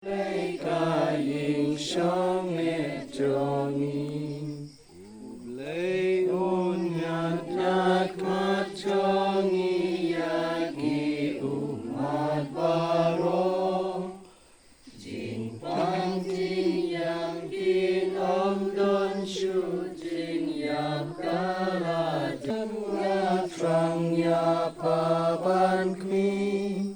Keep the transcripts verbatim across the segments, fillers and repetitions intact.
Lei ka ïing shong ne jong ngi. U Blei un ïaid khmat jong ngi ïa ki ummat baroh. Jingpang jingïam kin ym don shuh, jingïap ka la jan, nga thrang ïa pha ban khmih.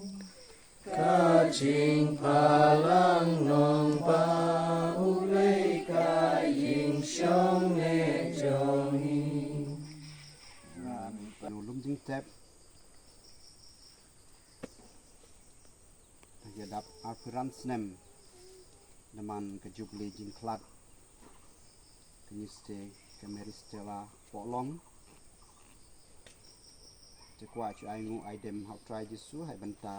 Ka jingphalang nongbah U Blei ka ïing shong ne jong ngi. Amen. Lum jingtep. Ïa dap arphew hynriew snem da man ka Jubili jingkhlad. Kane te ka Mary Stella Pohlong. Te kwah shu ai nguh ai dem ha U Trai Jisu ha bynta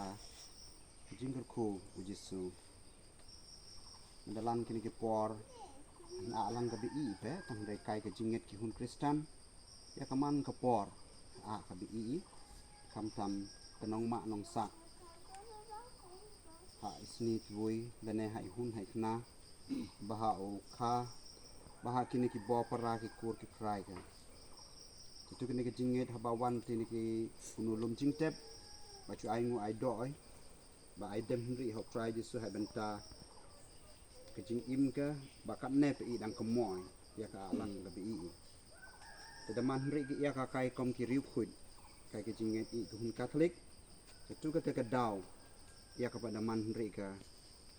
ka jingkyrkhu U Jisu. Mynta la kine ki por, nga lang ka bih i pe, tang dei kai ka jingngeit ki hun Khristan. Ïa ka man ka por, ah, ka bih i, khamtam ka nongmah nongsah. Ha i sni tbui, lane ha i hun ha i khynnah, ba ha u kha, ba ha kine ki bor para ki kur ki phrai ka. Kito kine ki jingngeit haba wan kine ki kunu lum jingtep, ba shu ai nguh ai doh, ba ai dem hynriew ha U Trai Jisu ha bynta ka jingim ka, ba katne phi i dang kynmaw ïa ka lang ka bih i. Te da man hynriew ki ïa ka kai kum ki riewkhuid, kai ka jingngeit i ka hun Katholik. Te tu kata ka daw ïa ka ba da man hynriew ka,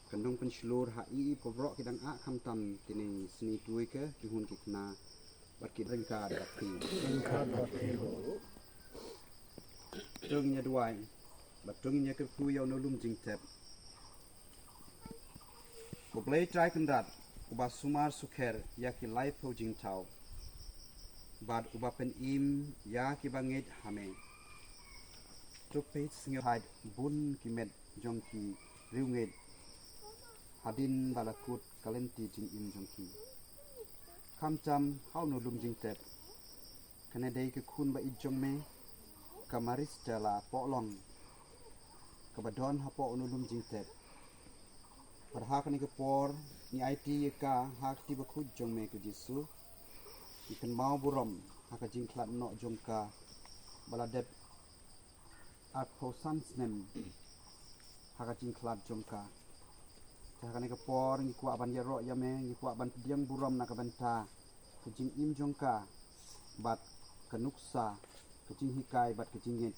ka nongpynshlur ha i i baroh ki dang ah khamtam kine sni tbui ka, ki hun ki khynnah, bad ki ryngkat bad phi. Ryngkat bad phi. To ngin ïa duwai, bad to ngin ïa kyrkhu ïa uno u lum jingtep. U Blei Trai Kynrad, uba sumar sukher ïa ki laiphew jingthaw, bad uba pynim ïa ki bangeit ha me. To peit sngewthuh bun ki met jong ki riewngeit, hadien ba la kut ka lynti jingim jong ki. Khamtam ha uno u lum jingtep, kane dei ka khun ba ïeit jong me, ka Mary Stella Pohlong, kaba don hapoh uno u lum jingtep. Bad ha kane ka por, ngi aiti ïa ka ha ka kti bakhuid jong me ko Jisu. Ngi kynmaw burom ha ka jingkhlad noh jong ka, ba la dep arphew san snem ha ka jingkhlad jong ka. Te ha kane ka por ngi kwah ban ïaroh ïa me, ngi kwah ban pdiang burom na ka bynta ka jingim jong ka, bad ka nuksa, ka jinghikai bad ka jingngeit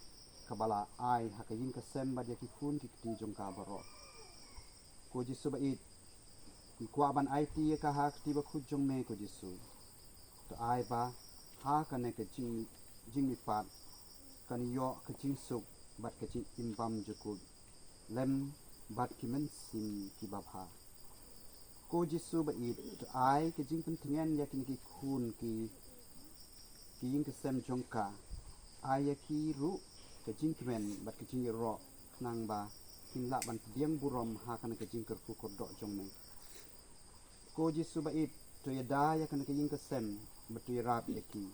kaba la ai ha ka ïing ka sem bad ïa ki khun ki kti jong ka baroh. Ko Jisu ba ïeit, ngi kwah ban aiti ïa ka ha ka kti bakhuid jong me ko Jisu. To ai ba ha kane ka jing, jingmihpat, kan ïoh ka jingsuk bad ka jingim bymjukut lem bad ki mynsiem kiba bha. Ko Jisu ba ïeit, to ai ka jingpyntngen ïa kine ki khun ki, ki ïing ki sem jong ka. Ai ïa ki ruh ka jingkmen bad ka jingïaroh, khnang ba kin lah ban pdiang burom ha kane ka jingkyrkhu kyrdoh jong me. Ko Jisu ba ïeit, to ïada ïa kane ka ïing ka sem, bad to ïarap ïa ki.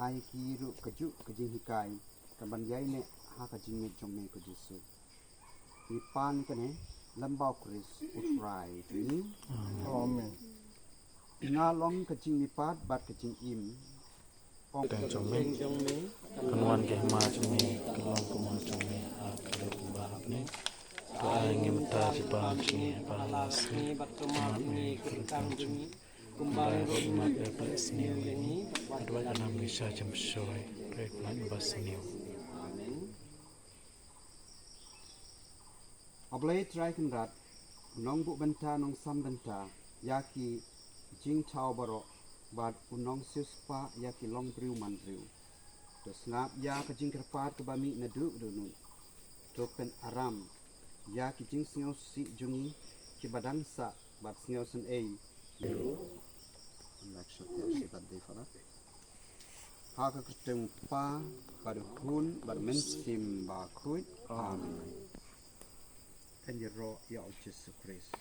Ai ïa ki ruh kajuh ka jinghikai, kan ban ïaineh ha ka jingngeit jong me ko Jisu. Ngi pan kane lem bad U Khrist U Trai jong ngi. Amen. Nga long ka jingmihpat bad ka jingim. Ong ka jong me, kan wan ka hima jong me, kan long ka mon jong me, ha khadduh kumba ha bneng. To ai ngi mynta u jingpynïaid jong ngi ha la ka sngi, bad to map ïa ngi ki kyrteng jong ngi, kumba ngi ruh ngi map ïa ki ba sniew ïa ngi, bad wat ïa ngi sha jingpynshoi, hynrei pynban basniew. Amen. A Blei Trai Kynrad, u nongbuh bynta nongsam bynta ïa ki jingthaw baroh, bad u nongsiewspah ïa ki longbriew manbriew. To sngap ïa ka jingkyrpad kaba mih naduh dohnud. To pynaram ïa ki jingsngewsih jong ngi kiba dang sah bad sngewsynei. Ha ka kyrteng u Kpa, bad u Khun, bad u Mynsiem Bakhuid. Amen. Kan ïaroh ïa U Jisu Khrist.